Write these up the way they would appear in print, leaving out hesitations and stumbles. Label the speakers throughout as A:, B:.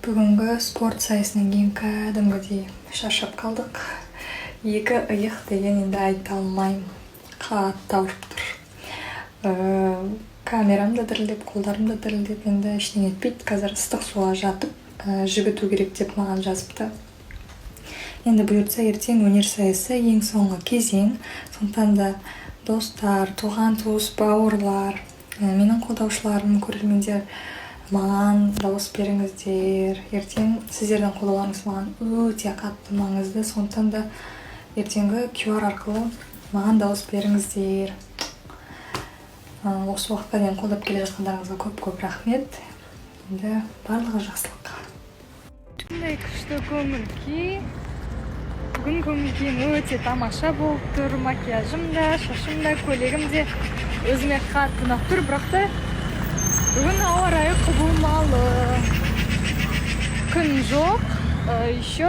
A: Бүгінгі спорт сайысынан кейін кәдімгідей шаршап қалдық. Екі иық деген енді айта алмаймын, қатты ауырып тұр. Камерам да дірілдеп, қолдарым да дірілдеп, енді ештеңе етпейді. Қазір ыстық суға жатып, жібіту керек деп маған жазыпты. Енді бұйыртса, ертең өнер сайысы, ең соңғы кезең. Сондықтан да, достар, туған туыс, бауырлар, менің қолдаушыларым, көрермендер, маған дауыс беріңіздер. Ертең сіздердің қолдауларыңыз маған өте қатты маңызды. Сондықтан да ертеңгі QR арқылы маған дауыс беріңіздер. Осы уақытқа дейін қолдап келе жатқандарыңызға көп көп рахмет. Енді барлығы жақсылыққа. Қандай күшті көңіл күй! Бүгін көңіл күйім өте тамаша болып тұр. Макияжым да, шашым да, көйлегім де өзіме қатты ұнап тұр. Бірақ та бүгін ауа райы құбылмалы, күн жоқ, еще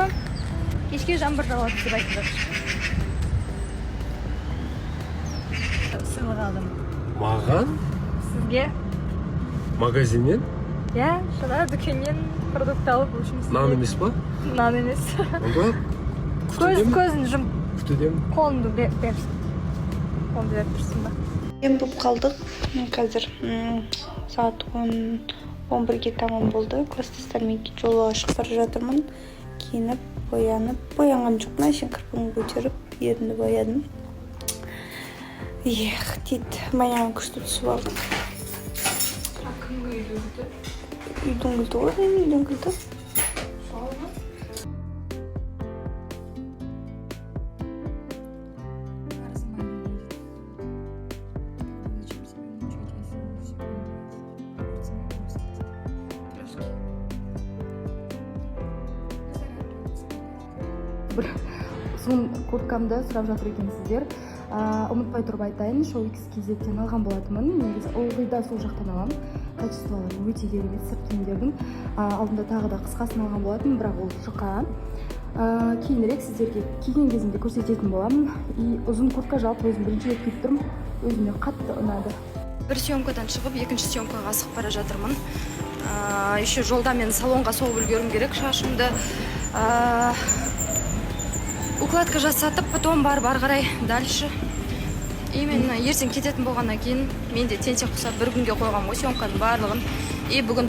A: кешке жаңбыр жауады деп айтып жатыр. Сыйлық алдым.
B: Маған?
A: Сізге.
B: Магазиннен?
A: Иә, жаңа дүкеннен продукт алып, в общем, сізге.
B: Нан емес па?
A: Нан емес.
B: Онда
A: Көз
B: күтудемін.
A: Көзін жұм.
B: Күтудемін.
A: Қолыңды бер, қолыңды беріп тұрсың ба?
C: Ем болып қалдық. Мен қазір сағат 11-ге таман болды. Класстастарыммен жолға шығып бара жатырмын. Киініп, боянып, боянған жоқпын, әшейін кірпігімді көтеріп, ерінді боядым. Эх, дейді, баяғы күшті түсіп алдық.
A: Кімге үйді күтті?
C: Үйдің кілті ғой деймін, үйдің кілті.
A: Сол ма? Зачем себя мучить, если вы все понимаете? Пирожки.
D: Бір ұзын курткамды сұрап жатыр екенсіздер. Ұмытпай тұрып айтайын, Show X kz-тен алған болатынмын. Негізі ылғи да сол жақтан аламын, качестволары өте керемет сырт киімдердің. Алдында тағы да қысқасын алған болатынмын, бірақ ол жұқа. Кейінірек сіздерге киген кезімде көрсететін боламын. И ұзын куртка жалпы өзім бірінші рет киіп тұрмын, өзіме қатты ұнады.
E: Бір съемкадан шығып, екінші съемкаға асығып бара жатырмын. Еще жолда мен салонға соғып үлгеруім керек, шашымды укладка жасатып, потом барып ары қарай дальше. Именно ертең кететін болғаннан кейін мен де тентек құсап бір күнге қойғанмын ғой съемканың барлығын. И бүгін